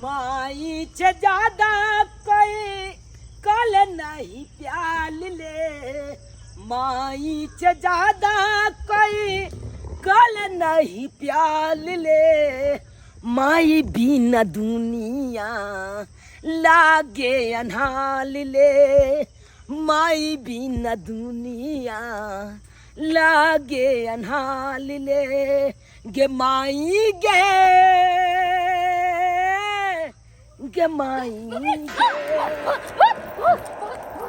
माई छे ज्यादा कोई कल नहीं प्याल ले माई छे ज्यादा कोई कल नहीं प्याल ले माई बिना दुनिया लागे अन्हाल ले माई बिना दुनिया लागे अन्हाल ले गे माई गे गे माई गे।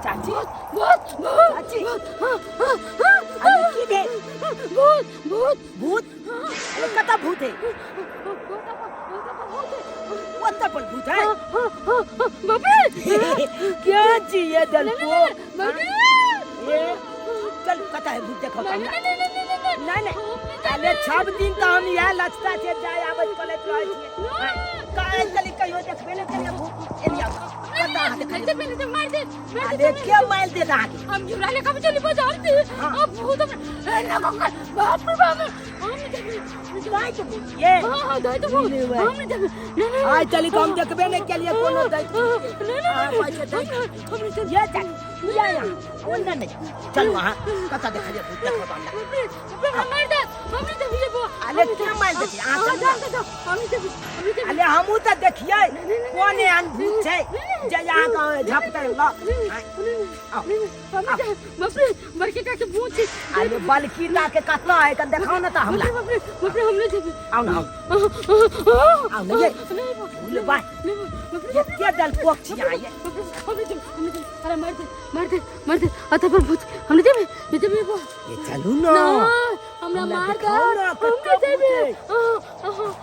चाची चाची अरे की भेल भूत भूत भूत अरे कतऽ भूत है ओतऽ पर भूत है बाप रे क्या जिए दलपो बाप रे ए चल कतऽ है भूत देखो नहीं नहीं नहीं नहीं नहीं नहीं अरे सब दिन तऽ हम इएह लचता छै जाय आबैत कॉलेज रहै छियै काल्हि चली कहियो देखबे नहि करियै भूत एलिया कतऽ अहाँ देखलियै नहीं पहले तो मार दे मार दे अरे के मारि देत अहाँके हम झुरा लेकर भी चली बाजार से अब भूत हम ना बाप रे बाप हम नहीं देखे दाइ के भूत ये हां हां दाई तो भूत हम नहीं देखे नहीं नहीं आइ चली कम देखबे नहि केलियै कोनो दाइ नहीं हाँ, नहीं पैसे नहीं दे। हम नहीं ये चल ये यहाँ ओन्ने नहि चलू अहाँ कतऽ देखलियै भूत देखो तऽ हमरा बाप रे बाप रे मार दे हम नहीं देखे वो अरे के मारि देतै अहाँ हां चलू जा जा हम नहीं देखे हम नहीं देखे अरे हमहूँ तऽ देखियै कोन एहन भूत छै जे अहाँके झपतै लऽ आउ। बाप रे बड़की का के भूत छै अरे बलकी ला के कतऽ है कन देखाउ ने तऽ हमरा बाप रे बाप रे हम नहीं देखे आउ ने आउ आउ ने ये नहीं भूल बा नहीं बाप रे एते डलपोक छी अहाँ ये अरे मार दे मार दे मार दे अतः पर भूत हमने देबे नहीं देबे वो ये चलू ना ना हमरा हमरा मार दे देखाउ ना, हम कत्ते नहीं देबे भूत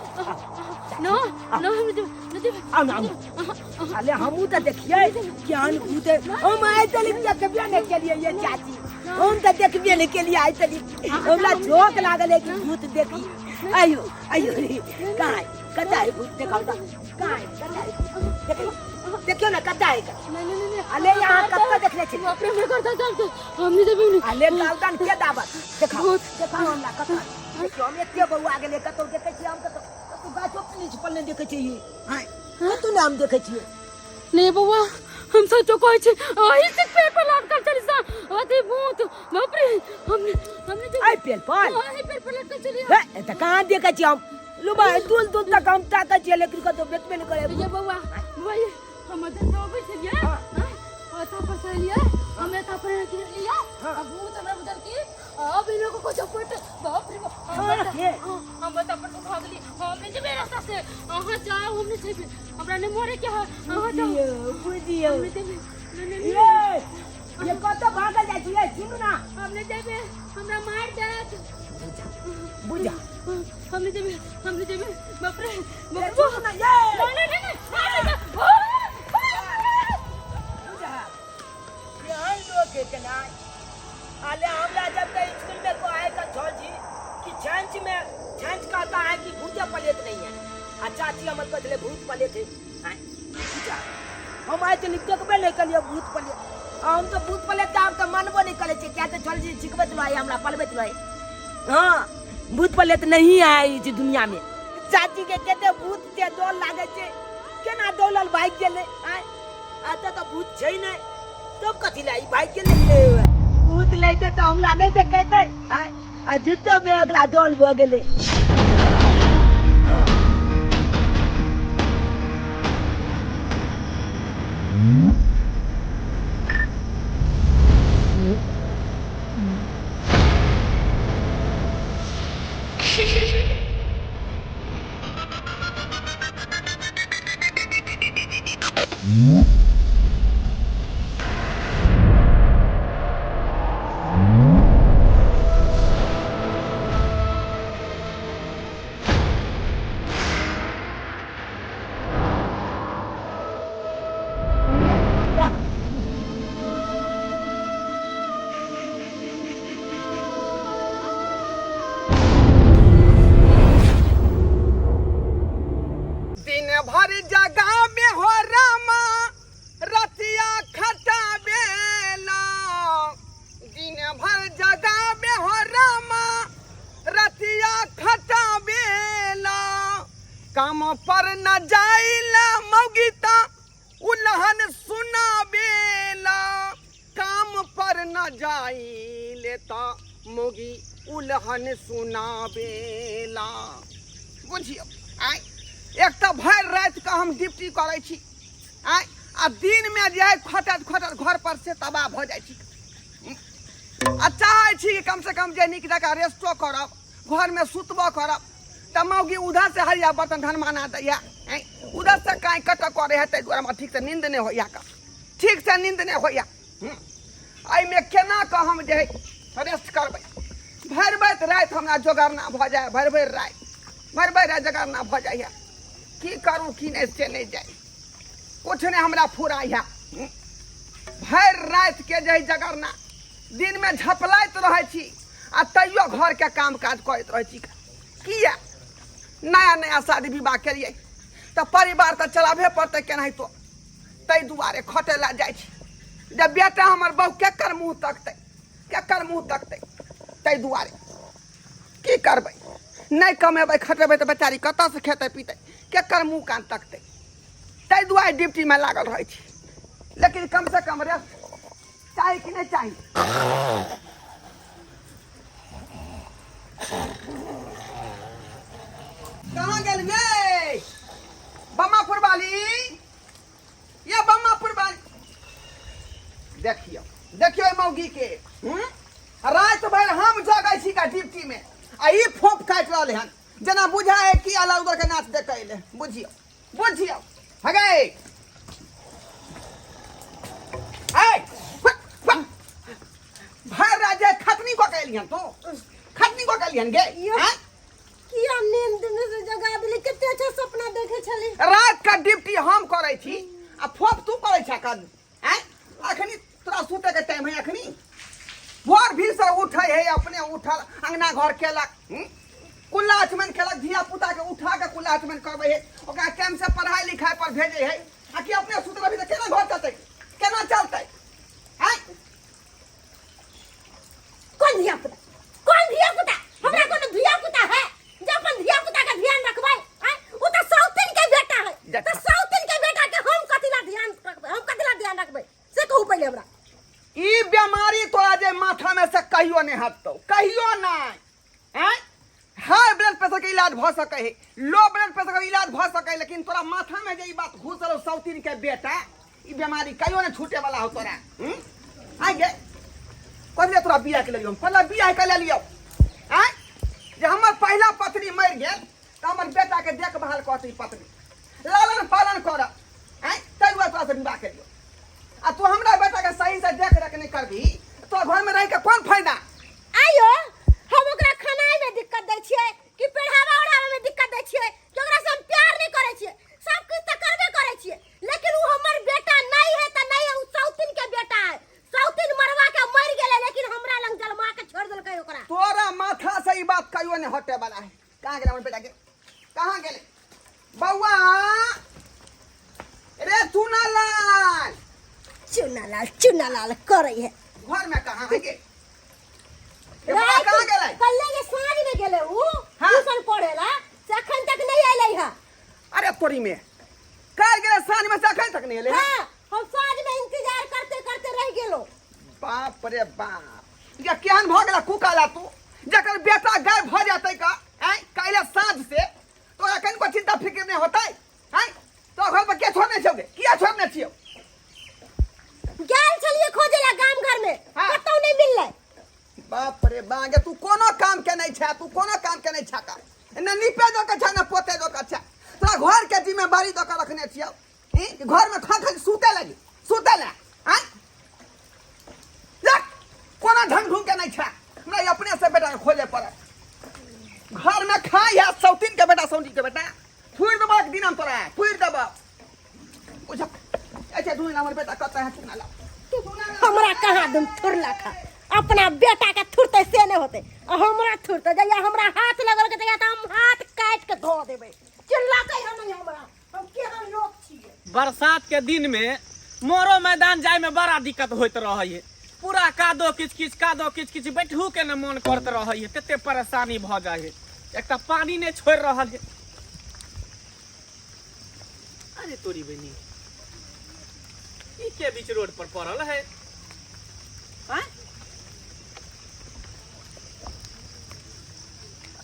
ना ना हम नहीं देबे नहीं देबे आउ ने आउ ने अरे हमहूँ तऽ देखियै केहन भूत है हम आइ तलिक देखबे नहि केलियै ये चाची हम तऽ देखबे नहि केलियै आइ तलिक हमरा झोंक लागल है कि भूत देखी आइयो आइयो रे कहाँ है कतऽ है भूत देखाउ तऽ कहाँ है कतऽ है देखियौ देखियौ ने कतऽ है नहीं नहीं नहीं अरे यहाँ कतऽ देखने छी बाप रे हमरा करता दर्द हम नहीं देबे नहीं अरे गर्दन के दाबत देखाउ भूत। देखाउ हमरा कतऽ देखियौ हम एते बौआ गेलै कतौ देखै छियै हम कतौ कतौ गाछो पर नहि छुपल नहि देखै छियै आँय कतौ नहि हम देखै छियै नहीं बउआ हम सचो कहै छी ओही से पेड़ पर लटकल चली सा अथी भूत बाप रे हमने हमने देख आइ पेड़ पर ओही पेड़ पर लटकल चली हे तऽ कहाँ देखै छियै हम लुबा दूर दूर तक हम ताकै छियै लेकिन कतौ देखबे नहि करै ये बउआ बउआ ये हम उधर से अबै छलियै हाँ। ओतऽ पर से एलियै हम एतऽ पर गिरलियै हाँ। आ भूत हमरा बुझल की अब इन लोगों को चपट बाप रे बाप हम हाँ, बता- के? हाँ, हम बता पर से भागली हम नहीं जेबे रास्ता से अहाँ जाओ हम नहीं जेबे हमरा नहीं मरे के है अहाँ जाओ बुझियौ बुझियौ हम नहीं जेबे नहीं नहीं ये ये कतऽ भागल जाइ छियै सुनू ना हम नहीं जेबे हमरा मार देत बुझा हम नहीं जेबे हम नहीं जेबे बाप रे ये बाप रे सुनू ना ये नहीं नहीं नहीं नहीं मार देत। बुझा केहन लोक है केना अले हमरा जब तक स्कूल में को आए का छो जी कि छंच में छंच कहता है कि भूत पलेत नहीं है आ चाची हमर कहले भूत पलेत है आँय, बुझा हम आइ तऽ देखबे नहि कलियै भूत पलेत आ हम तऽ भूत पलेत के आब तऽ मानबो नहि करै छियै किया तऽ छल जी सिखबैत रहै हमरा पलबैत रहै हाँ भूत पलेत नहीं है इस दुनिया में चाची के कते भूत छै डर लागै छै केना दौड़ल भागि गेलै आँय एतऽ तऽ भूत छै नहि तब कथी लए ई भागि गेलै भूत लैते तऽ हमरा नहि देखेतै आँय आ जुत्तो मे ओकरा डर भऽ गेलै भर जगावे हो रामा रतिया खटावेला दिन भर जगावे हो रामा रतिया खटावेला काम पर न जाइला मौगीता उलहन सुनावेला काम पर न जाइले त मौगी उलहन सुनावेला। बुझियौ आँय, एक तऽ भरि रातिके हम ड्यूटी करै छी आँय, आ दिनमे जे है खटैत खटैत घर पर से तबाह भऽ जाइ छी। आ चाहै छी कि कमसँ कम जे नीक जकाँ रेस्टो करब, घरमे सुतबो करब, तऽ मौगी उधर से हरिया बर्तन धनमाना दैया, आँय, उधर से काँय कटक करै है, ताहि दुआरे हमरा ठीकसँ नींद नहि होइया, ठीकसँ नींद नहि होइया। एहिमे केना कऽ हम जे है रेस्ट करबै? भरि भरि राति हमरा जोगरना भऽ जाय, भरि भरि राति, भरि भरि राति जोगरना भऽ जाइए। की करू की नहि से नहि जाय, किछु नहि हमरा फुराइए। भरि रातिके जे है जगरना, दिनमे झपलाइत रहै छी आ तैयो घरके काम काज करैत रहै छी। किया? नया नया शादी विवाह केलियै तऽ परिवार तऽ चलाबे पड़तै केनाहितो, ताहि दुआरे खटै लए जाइ छी। जे बेटा हमर बहु केकर मुँह तकतै, केकर मुँह तकतै? ताहि दुआरे की करबै? नहि कमेबै खटेबै तऽ बेचारी कतऽसँ खेतै पीतै, केकर मुँह कान तकतै? ताहि दुआरे ड्यूटीमे लागल रहै छी। लेकिन कमसँ कम रेस्ट चाही कि नहि चाही? कहाँ गेल ये बम्मापुर वाली? ये बम्मापुर वाली, देखियो देखियो मौगी के। राति भरि हम जगै छी का ड्यूटी में, आ ई फोप काटि रहल हन जेना बुझा है कि अलग उधर के नाच देख अयलै। बुझियो बुझियो हगे भरि राति जे खटनी कऽ के एलिहन, तू खटनी कऽ के एलिहन गे? हैं? किया नींद में से जगा देली? कते अच्छा सपना देखे छली। रात का ड्यूटी हम करै छी आ फोप तू करै छा कन? हैं, अखनी तोरा सुते के टाइम है? अखनी भोर भी से उठे है, अपने उठल अंगना घर केलक, कुल्ला आचमन केलक, धिया पुता के उठा के कुल्ला आचमन करबै है, ओकरा टाइम से पढ़ाई लिखाई पर भेजे है, आ कि अपने सुत रहबी तऽ केना घर चलतै, केना चलतै? हैं? कोन धिया पुता, कोन धिया पुता? हमरा कोनो धिया पुता है जे अपन धिया पुता के ध्यान रखबै? आय, उ त सौतिन के बेटा है। त सौतिन के बेटा के हम कथि ला ध्यान रखबै, हम कथि ला ध्यान रखबै से कहू पहिले हमरा। ई बीमारी तोरा जे माथा में से कहियो नहीं हटतौ, कहियो नहीं। हैं, हाई ब्लड प्रेशर के इलाज भऽ सकै है, लो ब्लड प्रेशर के इलाज भऽ सकै है, लेकिन तोरा माथा में जे ई बात घुसल हौ सौतीन के बेटा, ई बीमारी कहियो नहीं छूटे वाला हो तोरा। आइ गे, कहलियै तोरा बियाह के लेलियौ, पहला बियाह के लेलियौ आँय, जे हमर पहिला पत्नी मरि गेल तऽ हमर बेटा के देखभाल करतै पत्नी, लालन पालन करत, आँय, ताहि दुआरे तोरा से विवाह केलियौ, आ तू हमरा बेटा के सही से देख रेख नहीं करबी तो घर में रह के कोन फायदा? आइयो हम ओकरा खानाइ में दिक्कत दै छियै कि पढ़ावा ओढ़ावा में दिक्कत दै छियै कि ओकरा से हम प्यार नहीं करै छियै? सब किछु तऽ करबे करै छियै, लेकिन उ हमर बेटा नहीं है तऽ नहीं है। उ सौतिन के बेटा है, सौतिन मरवा के मर गेलै, लेकिन हमरा लंग जलमा के छोड़ देलकै ओकरा। तोरा माथा से ई बात कहियो नहीं हटे वाला है। कहाँ गेलै हमर बेटा के? कहाँ गेलै बौआ रे? चुनालाल, चुनालाल चुनालाल करै है। घर में कहाँ है गे? ए बौआ कहाँ गेलै? कल्ले के साँझ में गेलै उ। हाँ। ट्यूशन पढ़ेला से अखन तक नहीं अयलै है। अरे तोरी में, काल्हि गेलै साँझ में से अखन तक नहीं एलै? हाँ, हम साँझ में इंतजार करते करते रह गेलो। बाप रे बाप, ये केहन भऽ गेला कुकाला तू, जकर बेटा गायब भऽ जेतै का आँय काल्हि साँझ से, तोरा कनिको चिंता फिक्र नहि होतै? आँय, तो घर पर के छोड़ने छौ गे? किया छोड़ने छियौ? गेल छलियै खोजे ला गाम घर में। हाँ। कतौ नहीं मिललै। बाप रे बा गे, तू कोनो काम के नहीं छा, तू कोनो काम के नहीं छा का, न निपे दो के छा न पोते दो के छा। तोरा घर के जिम्मेदारी दो के रखने छियौ ई घर में खा खाली सुते लगी, सुते ले आँय, देख कोनो ढंग ढूंढ के नहीं छा। हमरा ई अपने से बेटा के खोजे पड़त। घर में खाई है सौतीन के बेटा, सौतीन के बेटा फूर देबो एक दिन हम तोरा, फूर देबो। बुझ अच्छा ढूंढ हमर बेटा कतऽ है। चुना ला। हमरा कहाँ दुम थुरला खा, अपना बेटा के थुरते से नहीं होते आ हमरा थुरते। जहिया हमरा हाथ लगल के तहिया तऽ हम हाथ काटि के धो देबै। चिल्ला कहियो नहीं हमरा, हम के बरसात के दिन में मोरो मैदान जाय में बड़ा दिक्कत होइत रहै है। पूरा कादो किच किच कादो किच किच बैठू के न मन करत रहै है, कते परेशानी भऽ जाइ है। एक तऽ पानी नहि छोड़ि रहल है। अरे तोरी बहिनी, ई के बीच रोड पर पड़ल है? आँय?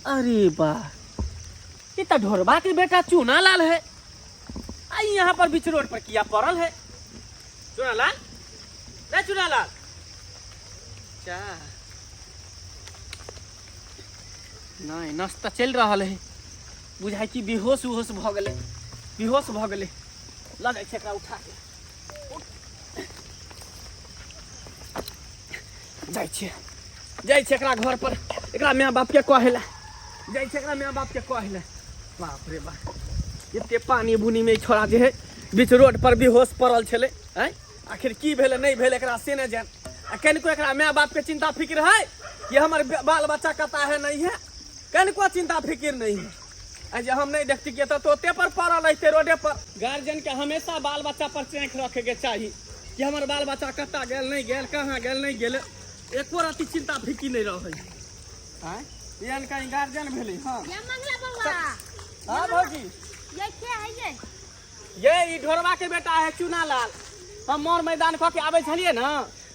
अरे बा, ई तऽ ढोरबा के बेटा चूना लाल है। आ यहाँ पर बीच रोड पर किया पड़ल है? चूना लाल, रे चूना लाल, चा नहीं नस तऽ चलि रहल है। बुझाइ कि बेहोश उहोश भऽ गेलै, बेहोश भऽ गेलै। लऽ जाइ छै एकरा उठा के जाइ छियै, जाइ छियै एकरा घर पर, एकरा माय बाप के कहै लए जाइ छियै, एकरा माय बाप के कहै लए। बाप रे बाप, एते पानी बुनी में छोड़ा जे है बीच रोड पर बेहोश पड़ल छलै। आँय, आखिर की भेलै नहि भेलै एकरा से नहि जान। आ कनिको एकरा माय बाप के चिंता फिक्र है कि हमर बाल बच्चा कता है नहीं है? कनिको चिंता फिक्र नहीं है। आ जे हम नहीं देखती के तो ओते पर पड़ल रहते रोडे पर। गार्जियन के हमेशा बाल बच्चा पर चेक रखे के चाही कि हमर बाल बच्चा कता गेल नहीं गेल, कहाँ गेल नहीं गेल, एको रति चिंता फिक्र नहीं रहे। आँय, एहन कहीं गार्जियन भेलै? हाँ ये मंगला बउआ। हाँ भौजी। ये के है ये? ये ई ढोरबा के बेटा है चूना लाल। हम मोर मैदान कऽ के आबै छलियै ने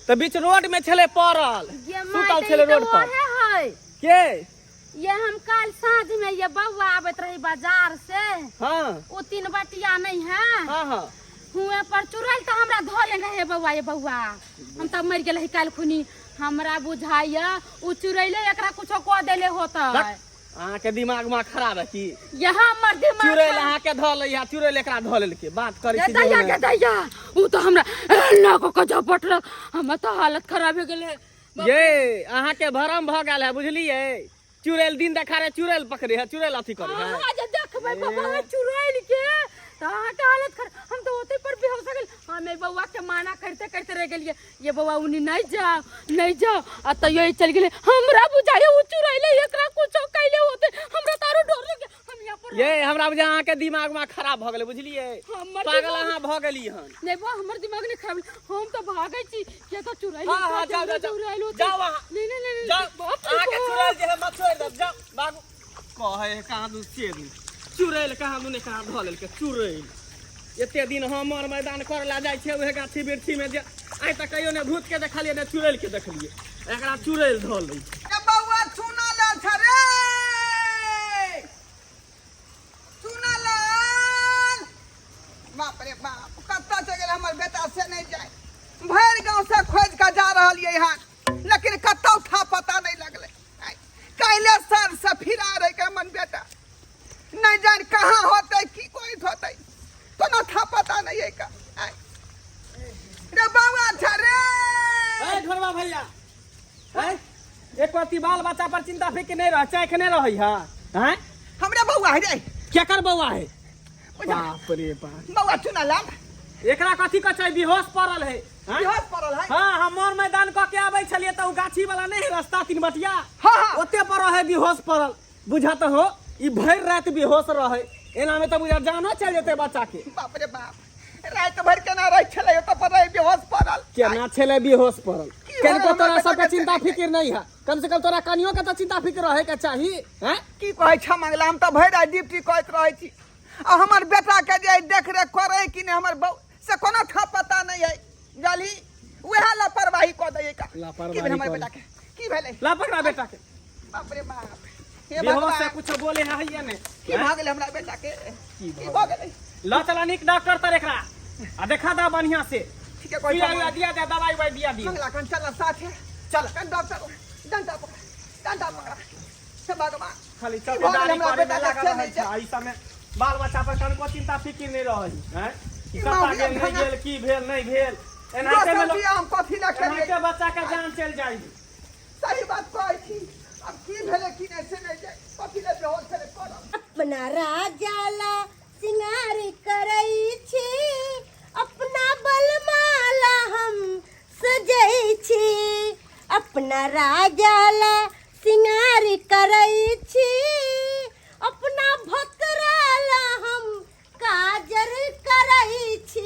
तऽ बीच रोड में छलै पड़ल, ये सुतल छलै रोड पर। है के ये हम काल साँझ में ये बउआ आबैत रही बाजार से। हाँ। वो तीन बटिया नहीं है। हाँ हाँ। हुए पर चुड़ैल तो हमरा धो लेने रहे बउआ। ये बउआ हम तब मर गेल काल खुनी। हमरा बुझाइया उ चुड़ैले एकरा कुछो कऽ देले होता। अहाँके दिमाग में खराब है की? यहाँ हमर दिमाग चुड़ैल अहाँके धऽ लै है, चुड़ैल एकरा धऽ लेलकै। बात करै छी दैया के दैया, उ तो हमरा एना कऽ के झपटलक, हमर तो हालत खराब हो गेलै। ये अहाँके भरम भऽ गेल है, बुझलियै? चुड़ैल दिन देखारे चुड़ैल पकड़े है, चुड़ैल अथी करे है। अहाँ जे देखबै बाबा चुड़ैल के तऽ अहाँके हालत खराब। हम तऽ ओतै पर बेहोश हो गेल। हम एहि बौआ के माना करते करते रह गेलियै, ये बौआ उनी नहीं जाओ नहीं जाओ, आ तैयो ई चल गेलै। हमरा बुझाइए उ चुड़ैले एकरा कुछो कैले होते, हमरा तारो डर लगे। हम यहाँ पर ये हमरा बुझा अहाँके दिमाग में खराब भऽ गेलै, बुझलियै? हमर पागल दिमाग अहाँ भऽ गेली हन। नहीं बा, हमर दिमाग नहीं खराब, हम तो भागै छी किया तो चुड़ैल हाँ, हाँ, जाओ, जाओ, जाओ। चुड़ैल होते। जाओ अहाँ। नहीं नहीं नहीं, जाओ। बाप रे अहाँके बाप। चुड़ैल जे है मछोड़ि देब, जाओ भागू। कहै है कहाँ दू से दू चुड़ैल कहाँ दू ने कहाँ धऽ लेलकै चुड़ैल। एते दिन हमर मैदान कर ला जाइ छै उहे गाछी बिरछी में, जे आइ तक कहियो ने भूत के देखलियै ने चुड़ैल के देखलियै, एकरा चुड़ैल धऽ लै। ए बौआ चूना लाल छ रे, चूना लाल। बाप रे बाप, कतऽ चलि गेल हमर बेटा से नहि जाय। भरि गाँव से खोजि कऽ जा रहलियै हन, लेकिन कतौ था पता नहि लगलै। काल्हि सर से फिरा रहे के हमर बेटा नहीं जान कहाँ होते की कोई होते, कोनो था पता नहीं है का। आय। रे बौआ छ रे। ए ढोरबा भैया, ए एक पति बाल बच्चा पर चिंता फिक्र नहीं रह, चैख नहीं रही है? हैं? हमरा बौआ है रे। केकर बौआ है? बाप रे बाप। बौआ चुना लाल। एकरा कथी कह छै, बेहोश पड़ल है। हैं? बेहोश पड़ल है? हाँ, हम मोर मैदान कऽ के आबै छलियै तऽ उ गाछी वाला नहीं है रास्ता तीन बटिया। हाँ, हाँ। ओते पर रहे बेहोश पड़ल। बुझत हो ई भरि राति बेहोश रहे, एना में तऽ बुझा जानो चलि जेतै बच्चा के। बाप रे बाप, राति भरि केना रहै छलै ओतऽ पर रहे बेहोश पड़ल? केना छलै बेहोश पड़ल? की कनिको भेलै तोरा हमरा सबके बेटा के? चिंता फिक्र नहीं है, कम से कम तोरा कनियो के तऽ चिंता फिक्र रहे के चाही। हैं? की कहै छ मंगला, हम तऽ भरि राति ड्यूटी करैत रहै छी, आ हमर बेटा के जे देख रेख करै कि नहि हमर बौ से कोनो था पता नहीं है। जाली वएह लापरवाही कऽ दैयै का। लापरवाही की भेलै हमर कऽ बेटा के? की भेलै? लापरवाह बेटा के। बाप रे बाप, हे बेहोश से भगवान, कुछ बोले है ये नहीं। की भऽ गेलै हमरा बेटा के? की की भऽ गेलै? ल चला नीक डॉक्टर तर एकरा आ देखा दा बढ़िया से। ठीक है, कोई सुइया उइया दिया दे, दवाई उवाई दिया दियो। मंगला कन चल साथे चल कन डॉक्टर, डंडा पकड़ा, डंडा पकड़ा। हे भगवान, खाली की चल भऽ गेलै दाढ़ी हमरा करे बेटा में के? लागल से रहै नहि छै। छै। एहि समय बाल बच्चा पर कनको चिंता फिक्र नहीं रहै हैं कि की कत्ता मामला गेल नहीं भगा- गेल, की भेल नहीं भेल। एनाहिते में दोसर लोग बियाह हम कथी लए केलियै? एनाहिते बच्चा के जान चलि जाइ। सही बात कहै छी। अब की भेलै की नहि से नहि जाय, कथी लए बेहोश छलै पड़ल? अपना राजा ला सिंगार करै छी, अपना बलमाला हम सजै छी। अपना राजा ला सिंगार करै छी, अपना भतरा ला हम काजर करै छी।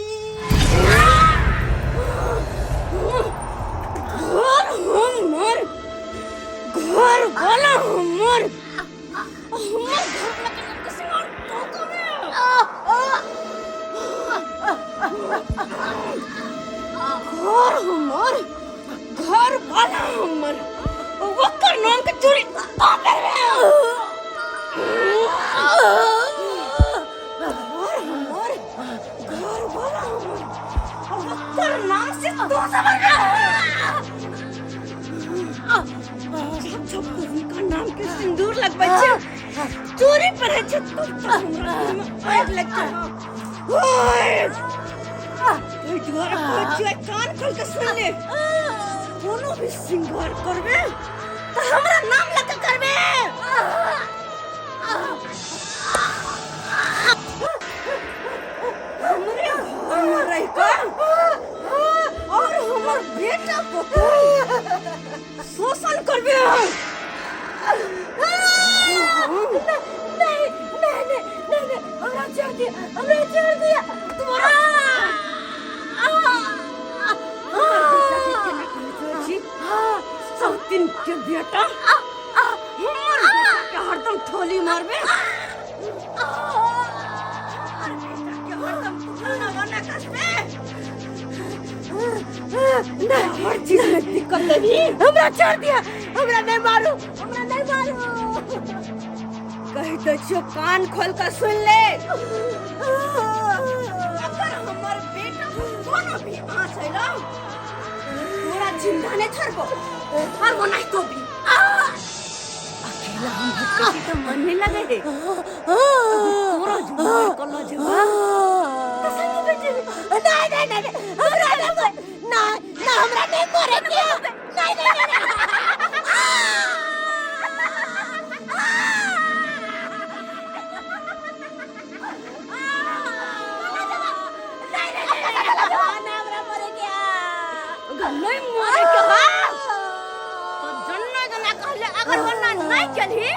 से तू समझ जब जब तू हुनका नाम के सिंदूर लगबै छै चोरी पर है छै तू तऽ हमरा देह में आगि लागि जाइ ओए एहि दुआरे कहै छियै कान खोल के सुनि ले कोनो भी श्रृंगार करबे तऽ हमरा नाम लऽ के करबे हमरे घर में रह कर और हमर बेटा पुतोह शोषण करबे नहीं नहीं नहीं नहीं नहीं हमरा छोड़ दिया हमरा छोड़ दिया तुम्हारा सौतिन के बेटा हमर बेटा के हरदम ठोली मारबे हमर बेटा के हरदम खाना बना कसबे नहीं हर चीज में दिक्कत देबी हमरा छोड़ दिया हमरा नहीं मारू हमरा नहीं मारू कह दै छियो कान खोल के सुन ले अगर हमर बेटा पर कोनो भी आँच अयलौ तोरा जिंदा नहीं छोड़बो और वो नहीं तो भी अकेला हम भटके छी तऽ मन नहीं लगे है तोरा जुगाड़ करलो जेबा तऽ संग बेटी नहीं नहीं नहीं नहीं, हमरा नहीं मर नहीं ना हमरा नहीं मरे के नहीं नहीं नहीं, नहीं। नहीं मरे के बा तो जन्ने जना कहले अगर वरना नहीं चलही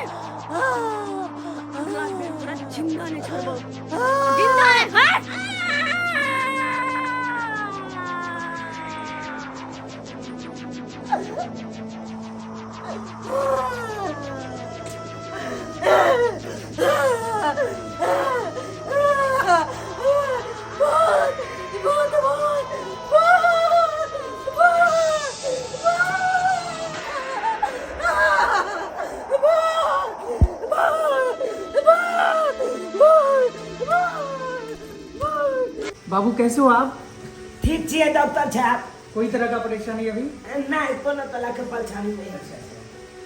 अगला बेर तोरा जिंदा नहीं छोड़बो जिंदा नहीं हट बाबू कैसे हो आप ठीक छियै डॉक्टर साहब कोई तरह का परेशानी अभी नहि कोनो तरह के परेशानी नहि अच्छा अच्छा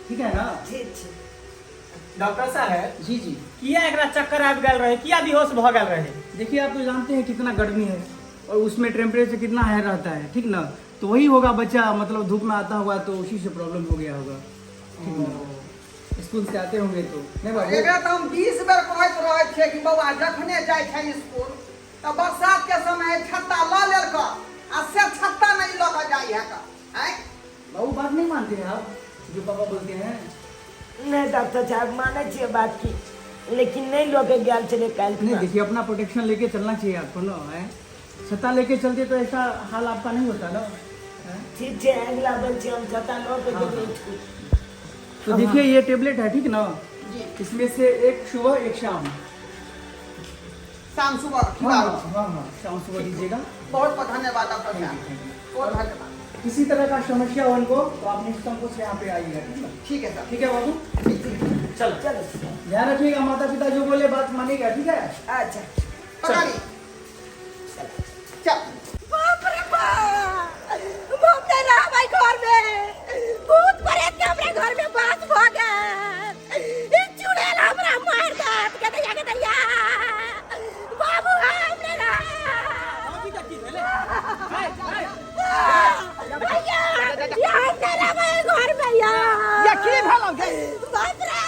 ठीक है ना ठीक छै डॉक्टर साहब जी जी किया एकरा चक्कर आबि गेल रहे किया बेहोश भऽ गेल रहे देखिए आप तो जानते हैं कितना गर्मी है और उसमें टेम्परेचर कितना हाई रहता है ठीक ना तो वही होगा बच्चा मतलब धूप में आता होगा तो उसी से प्रॉब्लम हो गया होगा ठीक ना स्कूल से आते होंगे तो नहीं बाबू एकरा तऽ हम 20 बेर कहैत रहै छियै कि बौआ जखने जाइ छै स्कूल तऽ बरसात के समय छत्ता लऽ लेल कर आ से छत्ता नहि लऽ कऽ जाइ है कऽ आँय बाबू बात नहीं मानते हैं आप जो पापा बोलते हैं नहि डॉक्टर साहब मानै छियै बात की लेकिन नहि लऽ के गेल छलै काल्हि नहीं देखिए अपना प्रोटेक्शन लेके चलना चाहिए आपको ना है छत्ता लेके चलते तो ऐसा हाल आपका नहीं होता ना हैं? ठीक छै अगिला बेर छै हम छत्ता लऽ के जेबै स्कूल तो देखिए ये टेबलेट है ठीक ना इसमें से एक सुबह एक शाम शाम सुबह हाँ खिलाओ हाँ हाँ शाम सुबह दीजिएगा बहुत बहुत धन्यवाद डॉक्टर साहब बहुत धन्यवाद किसी तरह का समस्या हो उनको तो आप निसंकोच यहाँ पे आइएगा ठीक ना ठीक है सर ठीक है बाबू चलो चलो ध्यान रखिएगा माता पिता जो बोले बात मानिएगा ठीक है अच्छा पकड़ी चल बाप रे बाप हम नहीं रहबै घर में भूत प्रेत के हमरा घर में बास भ गेल ई चुड़ैल हमरा मार देत के दैया के दैया बाबू हम नहीं रहब भैया ये हम नहीं रहबै घर में यार ये की भेलौ गे बाप रे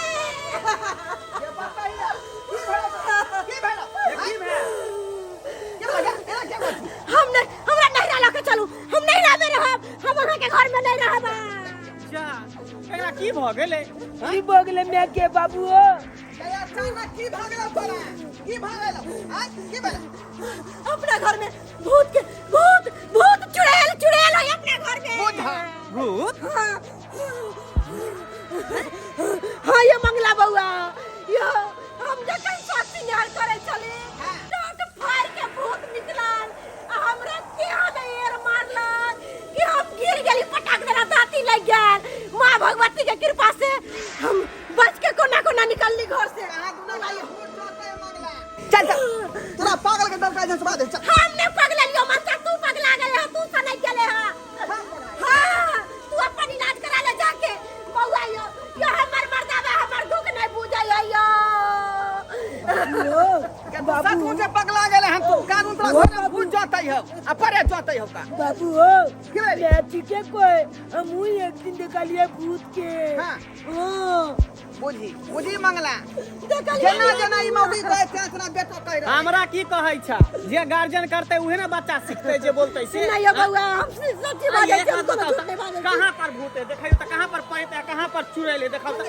ये बताइए की भेलौ की भेलौ की भेलौ के भेलौ एना के बात हम नहीं हमरा नहीं लऽ के चलू हम नहीं रहबे रहब हम अहाँ के घर में नहीं रहब जा एकरा की भऽ गेलै की भऽ गेलै माय के बाबू हो ये अचानक की भऽ गेलौ तोरा की भऽ गेलौ आँय की भेलौ अपना घर में भूत के भूत भूत चुड़ैल चुड़ैल है अपना घर में भूत हाँ हाँ ये मंगला बउआ ये हम जखन शौक सिंगार करे छली टोट फाड़ के भूत निकलल आ हमरा देह में एर मारलक कि हम गिर गेली पटाक देना दाँती लग गेल माँ भगवती के कृपा से हम बच के कोना कोना निकलली घर से कहाँ दुना भाई होठ चलते मंगला चल चल तोरा पागल के डॉक्टर से सुना दे चल हम ने पगललियो माता तोरा घर में भूत जतै हौ आ परे जतै हौ का बाबू हो की भेलै? मैं ठीके कोई हम ही एक दिन देखा लिए भूत के हाँ। हाँ। बुझी बुझी मंगला जेना जेना ई मौगी कहै तेना तेना बेटो कहि रहल हमरा की कहै छ जे गार्जियन करतै उहे ने बच्चा सिखतै जे बोलतै से नहीं यो बउआ हम सच्ची बाजै छी, हम कोनो झूठ नहीं बाजै छी। कहाँ पर भूत है देखियो त कहाँ पर पैत है कहाँ पर चुड़ैल है देखाओ त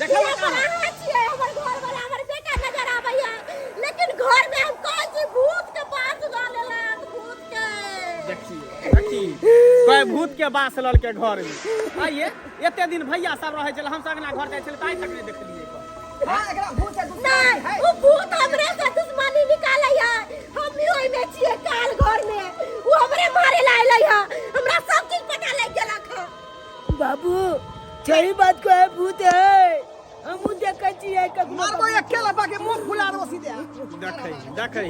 देखो ये पर अहाँ छियै हमर घर वाला हमर बेटा नजर आबैया लेकिन घर में हम कहै छी भूत के बास लऽ लेलक भूत के। देखिए देखी कोई भूत के बास ललके घर में आइए एते दिन भैया सब रहै छलै हम सब अंगना घर जाइ छलै तऽ आइ तक नहि देखलियै हाँ एकरा भूत से दुश्मनी नहीं है वो भूत हमरे से दुश्मनी निकालै है हम भी ओहि में छियै काल घर में वो हमरे मारे ला अइलै है हमरा सब चीज पता लग गेलक है। बाबू सही बात को है भूत है हम देखै छियै कखनो मारबो अकेला बाकी मुंह फुला देबो सीधे। देखै देखै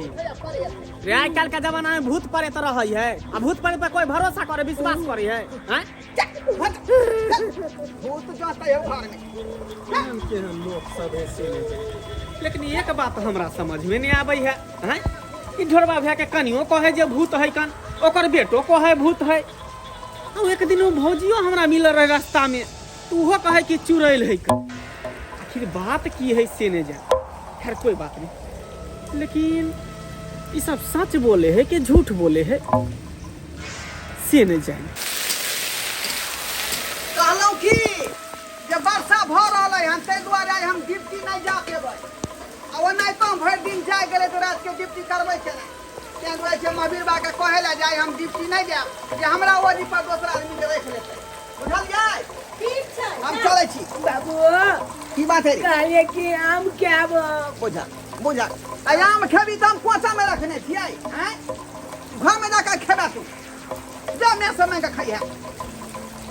रे आइ काल्हि के जमाना में भूत प्रेत रहै है आ भूत प्रेत पर कोई भरोसा करे विश्वास करे है हैं भूत जतै हौ घर में। केहन केहन लोक सब है से नहि जाने। लेकिन एक बात हमरा समझ में नहीं आबै है हैं ई ढोरबा भैया के कनियो कहे जे भूत है कन ओकर बेटो कहे भूत है आ एक दिन ओ भौजियो हमरा मिलल रहे रास्ता में तो उहो कहे कि चुड़ैल है कन आखिर बात की है से नहीं जाने। खैर कोई बात नहीं लेकिन ई सब सच बोले है कि झूठ बोले है से नहीं जाने। कहलहुँ की जे वर्षा भऽ रहल है हन ताहि दुआरे आइ हम ड्यूटी नहि जा पेबै आ ओनाहितो हम भरि दिन जाय गेलै तऽ रातिके ड्यूटी करबै केना ताहि दुआरे छै महावीर बाबा के कहै लए जाय हम ड्यूटी नहि जायब जे हमरा ओहि पर दोसर आदमी के राखि लेतै बुझलियै ठीक छै हम चलै छी। बाबू की बात है रे? कहलिए कि आम के आब बुझा बुझा आ आम खेबी तऽ हम कोचा में रखने छियै आँय घर में जाकर खेबा तू जा मैं समय के खइहे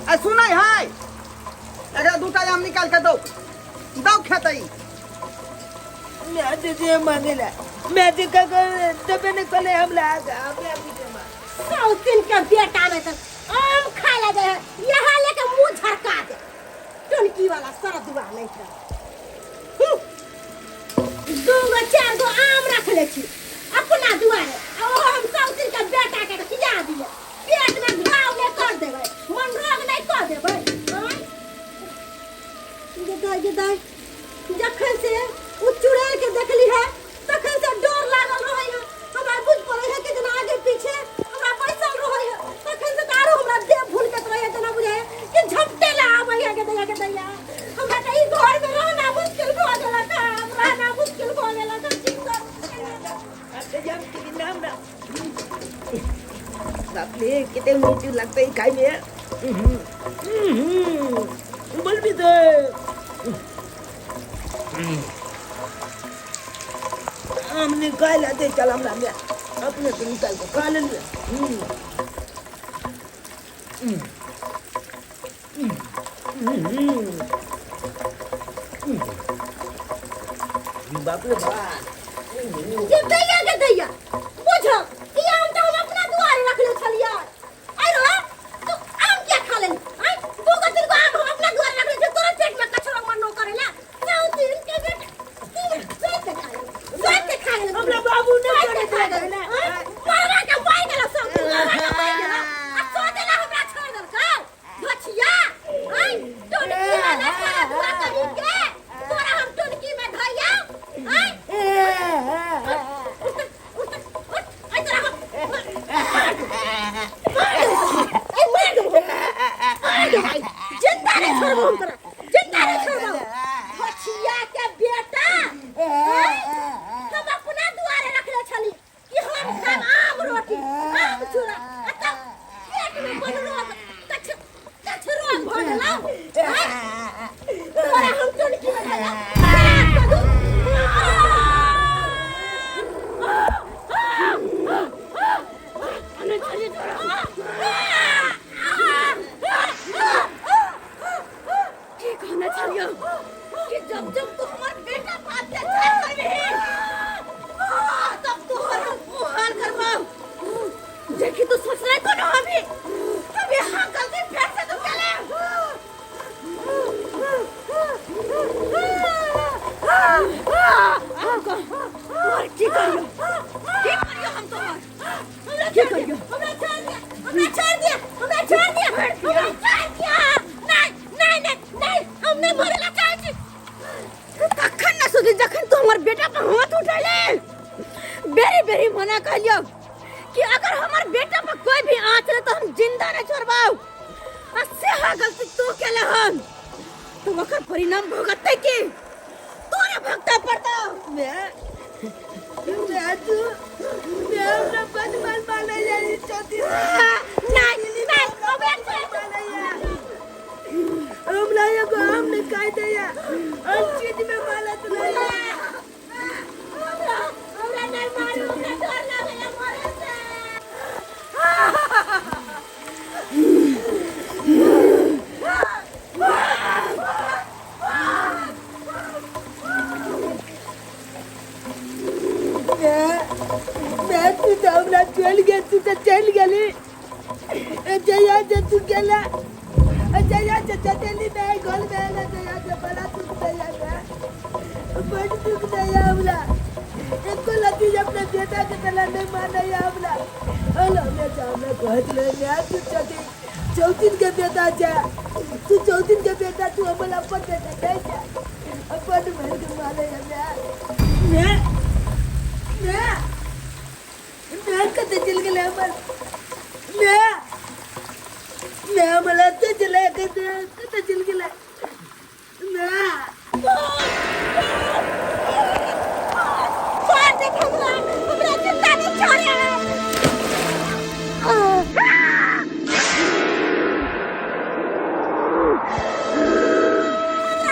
आ सुनै है एकरा दूटा आम निकाल के दौ दौ खेतै। मैं दे दे मांगेला मैं दे का तबे ने कले हम लाग आबे आबे के मां सौतिन के बेटा ने तो आम खाय ला दे यहाँ लेके मुंह झरका दे टोनकी वाला सरदुआ नहीं था। दू गो चार गो आम रख ले छी अपना दुआरे आ ओहो हम सौतिन के बेटा के खिया दिए पेट में घाव नहीं कर देबै मन रोग नहीं कर देबै आँय? गे दाइ गे दाइ जखन से ओ चुड़ैल के देखली है तखन से डर लागल रहै है हमरा बुझ पड़ै है कि जेना आगे पीछे हमरा बैसल रहै है तखन से तऽ आरो हमरा देह भुलकैत रहै है जेना बुझाइ है कि झपटे ला आबै है गे दैया गे दैया हमरा तऽ ई घर में रहना मुश्किल भऽ गेलक है रहना मुश्किल भऽ गेलक है की करू। अच्छा जाम के नाम ना बाप रे कितने मीठू लगते है खाई में। बोल भी दे हम निकाल लाते चल हम लाते अपने से निकाल के खा ले। बाप रे बाप जे दैया के दैया बुझो ई आम तऽ हम अपना दुआरे रखले छलियै आइ रो तू आम किया खा लेली आइ दू गो तीन गो आम हम अपना दुआरे रखले छियै तोरा पेट में कचरा मनो करेला सौ तीन के बेटा तीन सोच के खा लेली सोच के खा गेलै हमरा बाबू नहि सोच के खा गेलै आँय? मरवा के मर गेलौ सौ तीन मरवा के मर गेलौ आ सोचला हमरा छोड़ देलकौ घछिया आइ टोनकी वाला तोरा दुआ करी के तोरा हम टोनकी में धइया आइ उठ उठ उठ आइ तोरा हम मार देबो मार देबो आइ जिंदा नहीं छोड़बो हम तोरा जिंदा नहीं छोड़बो घछिया के बेटा आइ हम अपना दुआरे रखले छली कि हम खाब आम रोटी आम चूड़ा आ तब पेट में कोनो रोग कछ कछ रोग भऽ गेलौ आँय? तोरा हम टोनकी में धइया कदू की कहने छलियो कि जब जब तू हमर बेटा बाप के छेड़ करबिही तब तोहर हम हाल करबाऊ। देखी तू सोच रहे कोनो अभी अभी हाँ गलती फिर से तू चले तोहर की करियो की करियो हम तोहर। हमरा छोड़ दिया, हमरा छोड़ दिया, हमरा छोड़ दिया, हमरा छोड़ दिया, हमरा छोड़ दिया। नहीं नहीं नहीं नहीं, हम नहीं मरेला चाहै छी। तखन न सोची जखन तू हमर बेटा पर हाथ उठेले। बेरी बेरी मना कहलियो कि अगर हमर बेटा पर कोई भी आँच ले तो हम जिंदा नहीं छोड़बाऊ, आ सेहा गलती तू केले हन तो ओकर परिणाम भुगतते की तोरे भुगते पड़तो। मैं मैं तू मैं हमरा बदमाश माने जाई चौथी। नहीं नहीं, हमरा छोड़। हमरा एगो आम नहीं खाई दैया, हम चीज में मालत नहीं। हमरा हमरा नहीं मारू, हमरा डर लागैया मरे से। मैं मैं तू तो हमरा चल गेल, तू तो चल गेली। जया जे तू गेला, जया जे चटेली में गोल में ना, जया जे बड़ा दुख दैया, मैं बड़ दुख दैया हमरा। एको लती अपने बेटा के तला नहीं मानैया हमरा। हेलो मैं जा मैं कहत ले मैं तू चटी चौथिन के बेटा जा, तू चौथिन के बेटा, तू हमर अपन बेटा नहीं जा, अपन मर के मानैया। मैं मैं मैं मैं कते चल गेलै हमर, मैं मैं हमरा ते चले कते कते चल गेलै मैं। छोड़ दे हमरा, हमरा जिंदा नहीं छोड़े। हमरा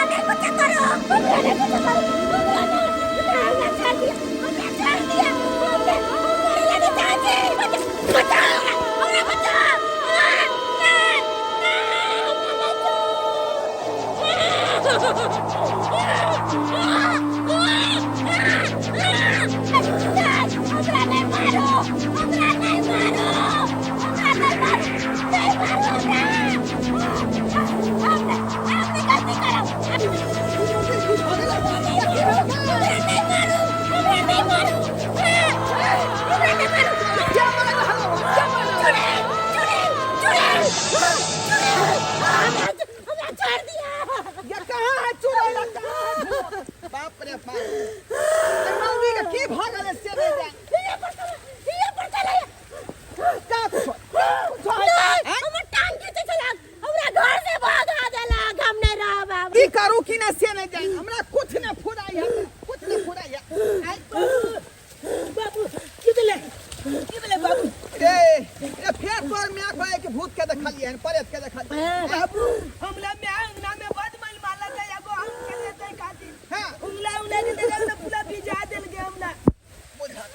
नहीं कुछ करो, हमरा नहीं कुछ करो, हमरा नहीं, हमरा हमरा छोड़ दिया, हमरा छोड़ दिया, हमरा हम मरे नहीं चाहै छी। बचाओ हमरा, हमरा बचाओ। नहीं नहीं, हमरा नहीं हमरा नहीं मारो, हमरा नहीं मारो, हमरा नहीं मारो, नहीं मारो हमरा। हम हम नहीं गलती करब। हमरा नहीं मारो, हमरा नहीं मारो, हमरा नहीं मारो। चुड़ैल, चुड़ैल, चुड़ैल, चुड़ैल, हमरा छोड़ दिया। ये कहाँ है चुड़ैल, कहाँ है भूत? बाप रे बाप, ए मौगी के की भऽ गेलै से नहि जान। हिया पर चला, हिया पर चला। का कुछो कुछो है? नहीं, हमर टांग खींचे छलक, हमरा घर से भगा देलक, हम नहीं रहब आब। की करू की नहि से नहि जान, हमरा कुछ नहि फुराइ है, कुछ नहि फुराइ है। आइ बाबू की भेलै, की भेलै बाबू? रे रे, फेर तोर माय कहै कि भूत के देखलियै हन, प्रेत के देखलियै। बाबू हमरा मैं अंगना में बद मल माला दै एगो हम खेले दै खातिर। हाँ। उंगला उंगला के देलक त पूरा भिजा देल के हमरा। बुझल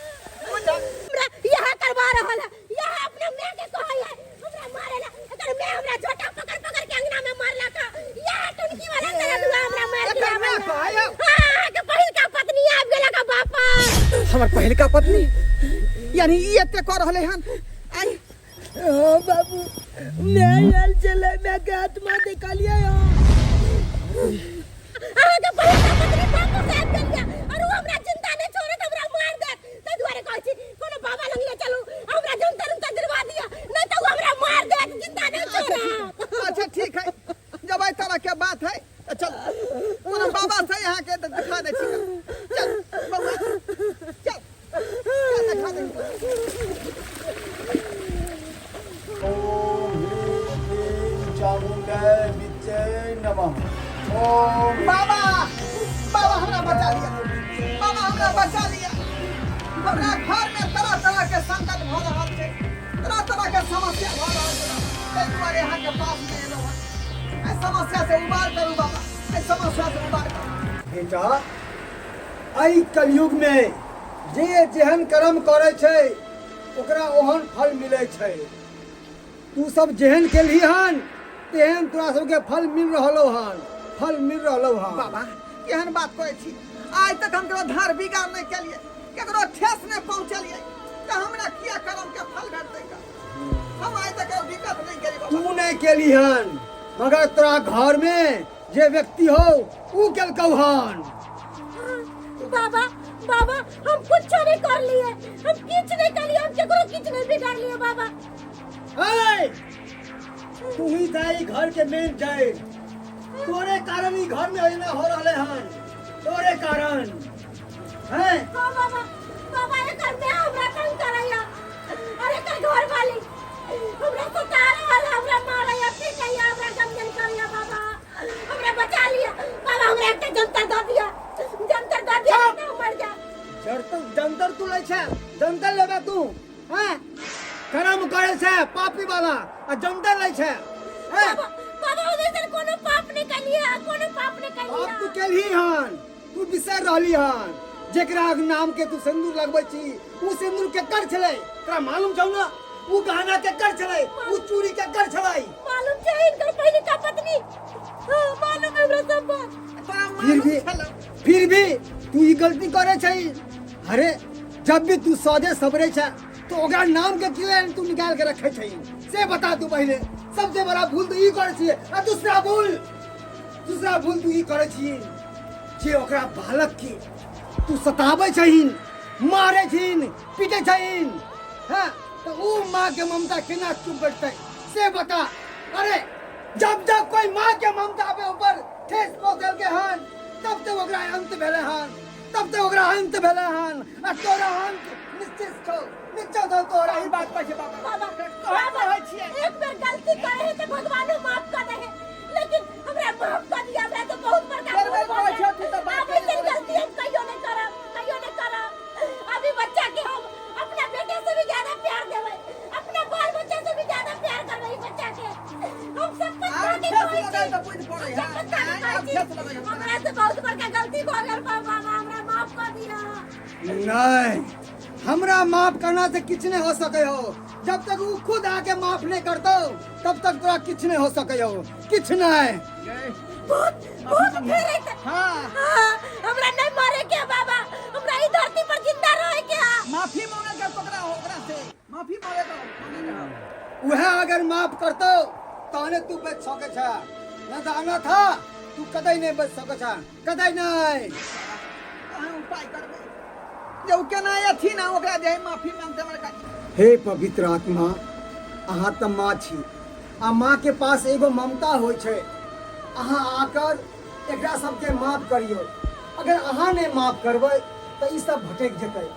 बुझल। हमरा यहाँ करवा रहल है, यहाँ अपना माय के कहै है हमरा मारेला। एकर माय हमरा झोटा पकड़ पकड़ के अंगना में मारलक है। यहाँ टुनकी वाला दरदुआ हमरा मार के एकर माय आबै है। कहै है? हाँ, के पहिलका पत्नी आबि गेलक है वापस। हमर पहिलका पत्नी यानी ई एते कऽ रहलै हन? आइ हाँ बाबू, मैं आयल छलै, मैं के आत्मा देखलियै हँ। अहाँके पहिलका पत्नी वापस आबि गेल यऽ और ओ हमरा जिंदा नहि छोड़त, हमरा मार देत। ताहि दुआरे कहै छी कोनो बाबा लग ले चलू, हमरा जंतर उंतर दिलवा दिअ, नहि तऽ ओ हमरा मार देत, जिंदा नहि छोड़त। अच्छा ठीक है, जब एहि तरह के बात है तऽ चल कोनो बाबा से यहाँ के देखा दै छी। चल बौआ, चल चल देखा दै छी। ओम ह्रीं क्लीं चामुण्डै विच्चै नमः। ओम बाबा, बाबा हमरा बचा लिया, बाबा हमरा बचा लिया। हमरा घर में तरह तरह के संकट भऽ रहल छै, तरह तरह के समस्या भऽ रहल छै, ताहि दुआरे अहाँके पास में एलहुँ हन। एहि समस्या से उबार करू बाबा, एहि समस्या से उबार करू। बेटा, एहि कलयुग में जे जेहन कर्म करै छै ओकरा ओहन फल मिलै छै। तू सब जेहन केलही हन तेहन तोरा सबके फल मिल रहलो हन, फल मिल रहलो हन। बाबा केहन बात कहै छी, आइ तक हम केकरो धार बिगाड़ नहि केलियै, केकरो ठेस नहि पहुँचलियै, तऽ हमरा किया कर्म के फल भेटतै? हम आइ तक केकरो दिक्कत नहि केलियै बाबा। तू नहि केली हन, मगर तोरा घर में जे व्यक्ति हो ऊ केलकौ हन। बाबा, बाबा हम कुछ नहीं कर लिए, हम किछ नहीं कर लिए, हम केकरो किछ नहीं बिगाड़ केलिए बाबा। ए, तू ही जाई घर के मेन जाए, तोरे कारण ई घर में एना हो रहले हन, तोरे कारण हैं। हाँ बाबा, बाबा एकर में हमरा तंग करैया और एकर घर वाली हमरा सता रहल, हमरा मारैया पीटैया, हमरा गंजन करैया। बाबा हमरा बचा लिया बाबा, हमरा एकटा जंतर दऽ दिया, जंतर दऽ दिया चुप! ना मर जा। जंतर जंतर तू लै छै, जंतर लेबे तू हैं? करम करे छै पापी वाला आ जंतर लै छै हैं? बाबा बाबा ओहिसन कोनो पाप नहि केलियै, कोनो पाप नहि केलियै। पाप तू केलही हन, तू बिसरि रहली हन। जेकरा नाम के तू सिंदूर लगबै छी उ सिंदूर केकर छलै तोरा मालूम छौ ना? उ गहना केकर छलै, उ चूड़ी केकर छलै? मालूम छै हिनकर पहिलुका पत्नी। हाँ, मालूम है हमरा सब बात। तोरा फिर मालूम भी छलौ। फिर भी तू ई गलती करे छै। अरे जब भी तू सौदे सबरे छै तो ओकरा नाम के क्यों तू निकाल के रखे छै से बता तू पहले। सबसे बड़ा भूल तो ई करे छियै आ दूसरा भूल तू ई करे छियै जे ओकरा बालक के तू सताबै छहिन, मारै छहिन, पीटै छहिन। हाँ तो ऊ माँ के ममता केना चुप बैठतै से बता। अरे जब जब कोई माँ के ममता पे ऊपर ठेस पहुँचल के हन तब तक ओकरा अंत भेलै हन, तब तक ओकरा अंत भेलै हन आ तोरा अंत निश्चित छौ, निश्चित छौ तोरा। सही बात कहै छै बाबा। बाबा तोरा बाबा कहै छियै। एक बेर गलती करे है तो भगवानो माफ कर दे है, लेकिन हमरा माफ कर दिया, हमरा तो बहुत बड़का बेर बेर भूल भऽ कहै गेल। छौ तू तऽ बात आब ऐसन करै गलती हम कहियो नहीं करब, कहियो नहीं करब। अभी बच्चा के हम अपना बेटे से भी ज्यादा प्यार देबै, अपना बाल बच्चा से भी ज्यादा प्यार करबै ई बच्चा के। हम सब आब पत्ता के ठेस कहै लगै छी, तऽ बुझि पड़ै हम है। सब पत्ता के आँय, कहै आब छी, ठेस लगै है। हमरा से बहुत बड़का गलती भऽ गेल बाबा, हमरा माफ कर दिअ। नहीं, हमरा माफ करना से किछु नहीं हो सके हो। जब तक वो खुद आके माफ नहीं करतो तब तक तोरा किछु नहीं हो सके हो, किछु नहीं। भूत भूत फेरे त हाँ। हाँ, हमरा नहीं मरे के बाबा, हमरा ई धरती पर जिंदा रहे के है। माफी मांगे के ओकरा ओकरा से माफी मांगे के मांगे के हौ। वह अगर माफ करतो तहने तू बच सके छा, न तो अन्यथा तू कतई नहीं बच सके छा, कतई नहीं। अहाँ उपाय करबै जे ओ केना अथी ना ओकरा जे माफी मांगते हमरा काज। हे पवित्र आत्मा, अहाँ तऽ माँ छी आ माँ के पास एगो ममता होइ छै। अहाँ आकर एकरा सबके माफ करियौ। अगर अहाँ नहि माफ करबै तऽ ई सब भटकि जेतै।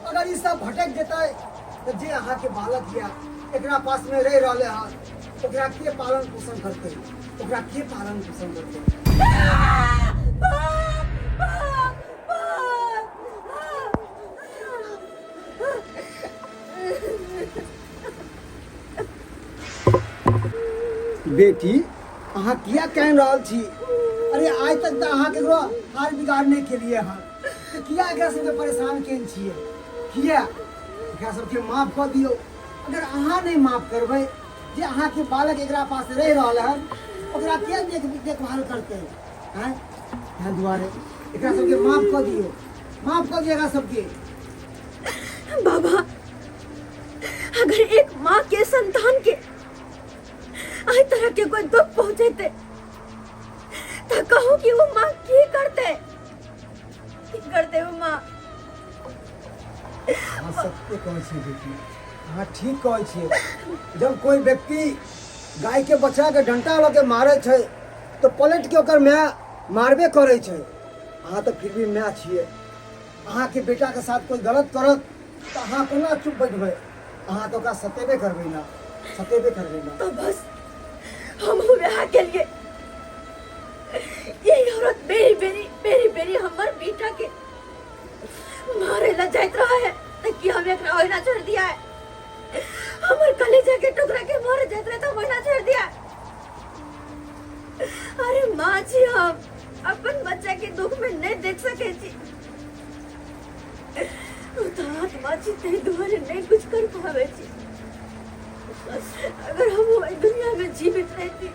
अगर ई सब भटकि जेतै तऽ जे अहाँके बालक यऽ एकरा पासमे रहि रहलै हन ओकरा के पालन पोषण करतै, ओकरा के पालन पोषण करतै? बेटी अहाँ किया कानि रहल छी? अरे आइ तक तऽ अहाँ केकरो हाल बिगाड़ नहि केलियै हन, तऽ किया एकरा सबके परेशान केने छियै? किया? एकरा सबके माफ कऽ दियौ। अगर अहाँ नहि माफ करबै जे अहाँके बालक एकरा पास रहि रहल हन ओकरा के देखभाल करतै? आँय, ताहि दुआरे एकरा सबके माफ कऽ दियौ, माफ कऽ दियौ एकरा सबके। बाबा अगर एक माँ के संतान के एहि तरह के कोई दुख पहुंचेते तो कहू कि वो माँ की करते, की करते वो माँ? अहाँ सत्य कहै छियै बेटी, अहाँ ठीक कहै छियै। जब कोई व्यक्ति गाय के बच्चा के डंटा लऽ के मारै छै तऽ पलटि के ओकर माय मारबे करै छै। अहाँ तऽ फिर भी माय छियै। अहाँके बेटाके साथ कोई गलत करत तऽ अहाँ कोना चुप बैठबै? अहाँ तऽ ओकरा सतेबे करबै ना, सतेबे करबै ना। तो बस हम वह के लिए यही औरत बेरी बेरी बेरी बेरी हमर बेटा के मारे ला जाइत रहा है त कि हम एकरा ओहिना छोड़ दिया है। हमर कलेजा के टुकड़ा के मारे जाइत रहे तो ओहिना छोड़ दिया। अरे माँ जी हम अपन बच्चा के दुख में नहीं देख सके छी। ओ तो आत्मा छी ताहि दुआरे नहीं कुछ कर पावे छी। अगर हम ओहि दुनिया में जीवित रहती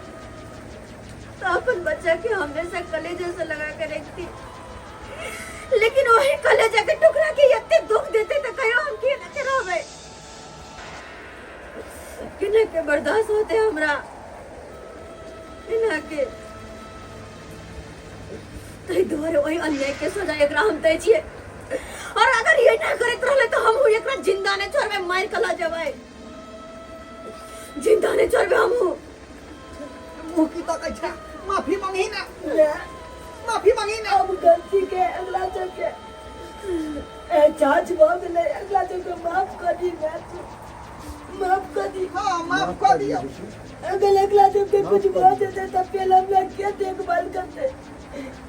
तो अपन बच्चा के हमेशा कलेजा से लगा के रखती, लेकिन वही कलेजा के टुकड़ा के एते दुख देते तो कहियो हम के ना रहबे, केना के बर्दाश्त होते हमरा, केना के। ताहि दुआरे ओहि अन्याय के सजा एकरा हम दै छियै, और अगर ये ना करैत रहले तो हम एकरा जिंदा नहीं छोड़बै, मारि के लऽ जेबै। जिंदा नहीं छोड़बे हमहू। मुँह की तकै छै, माफी मांगी ना, माफी मांगी ना। अब गलती के अगला चल के एहसास भऽ गेलै, अगला चल के माफ कर दी मैं, तू माफ कर दी। हाँ, माफ कर दियौ। अगर अगला जब के कुछ भऽ जेतै तऽ पहले हमरा के देखभाल करते,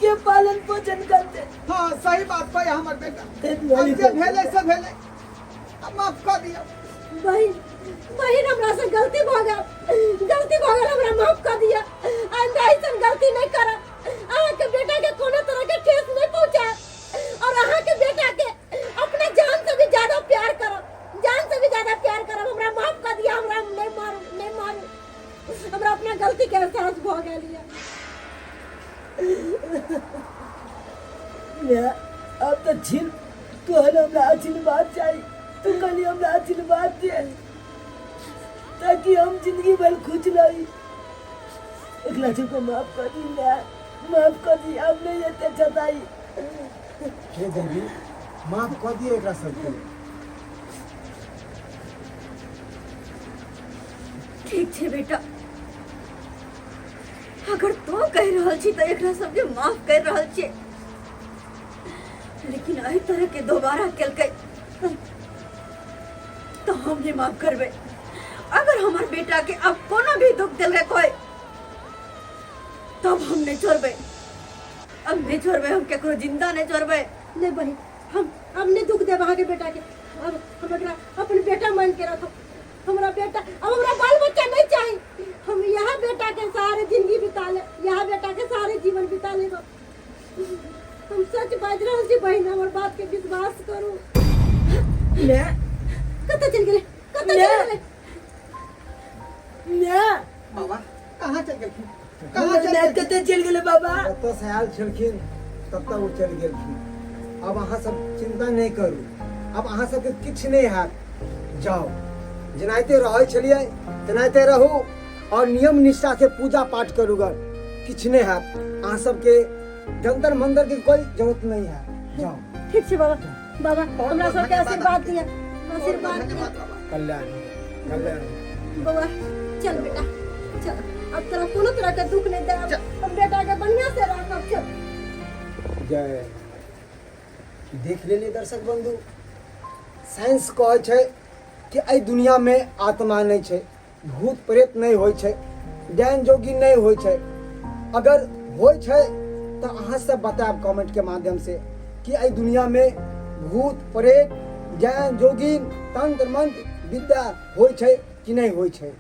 के पालन पोषण करते? हाँ, सही बात कहे हमर बेटा। ताहि दुआरे अब जे भेलै से भेलै, अब माफ कर दियौ। बहिन, बहिन, हमरा से गलती भऽ गेल, गलती भऽ गेल, हमरा माफ कर दिया। आइंदा ऐसन गलती नहीं करब। अहाँके बेटा के कोनो तरह के ठेस नहीं पहुंचायब और अहाँके बेटा के अपना जान से भी ज्यादा प्यार करब, जान से भी ज्यादा प्यार करब। हमरा माफ कर दिया, हमरा नहीं मारू, नहीं मारू। हमरा अपना गलती के एहसास भऽ गेल यऽ। मैं अब तो छिल तोहर हमरा आशीर्वाद चाही, तू कनी हमरा आशीर्वाद दे ताकि हम जिंदगी भर खुश रही। एकला को माफ कर दी मैं, माफ कर दी, अब नहीं एते चताई। हे देवी, माफ कऽ दियौ एकरा सबके। ठीक छै बेटा, अगर तो कहि रहल छी तऽ एकरा सबके माफ कर रहल छियै, लेकिन एहि तरह के दोबारा केलकै तऽ हम नहि माफ करबै। अगर हमर बेटा के अब कोनो भी दुख देलकै कोई, तब हम नहीं छोड़बै, अब नहीं छोड़बै, हम केकरो जिंदा नहीं छोड़बै। नहीं बहिन, हम नहीं दुख देब अहाँके बेटा के। अब हम एकरा अपन बेटा मान के रखब। हमरा बेटा, अब हमरा बाल बच्चा नहीं चाही। हम यहाँ बेटा के सहारे जिंदगी बिता ले, यहाँ बेटा के सहारे जीवन बिता लेब। हम सच बाजि रहल छी बहिन, हमर बात के विश्वास करू। मैं कतऽ चलि गेलै? कतऽ चलि गेलै? मैं बाबा कहाँ चलि गेलखिन? कहाँ हमर चलि माय गेलखिन? कतऽ चलि गेलै बाबा? जतऽ से आयल छलखिन ततऽ ओ चलि गेलखिन। आब अहाँ सब चिंता नहि करू, आब अहाँ सबके किछु नहि हैत। जाउ, जेनाहिते रहै छलियै तेनाहिते रहू और नियम निष्ठा से पूजा पाठ करू गर, किछु नहि हैत। अहाँ सबके जंतर मंतर के कोई जरूरत नहीं है, जाओ। ठीक छै बाबा, बाबा बहुत हमरा बहुत सबके धन्यवाद। आशीर्वाद दिअ, बहुत आशीर्वाद धन्यवाद दिअ। बाबा। कल्याण हो, कल्याण हो। बौआ चल बेटा चल, अब तोरा कोनो तरह के दुख नहीं देब, हम बेटा के बढ़िया से राखब। चल। जय। देख लेलियै दर्शक बंधु, साइंस कहै छै कि एहि दुनियामे आत्मा नहि छै, भूत प्रेत नहि होइ छै, डायन जोगी नहि होइ छै। अगर होइ छै तऽ अहाँ सब बतायब कमेंटके माध्यमसँ कि एहि दुनियामे भूत प्रेत डायन जोगिन तंत्र मंत्र विद्या होइ छै कि नहि होइ छै।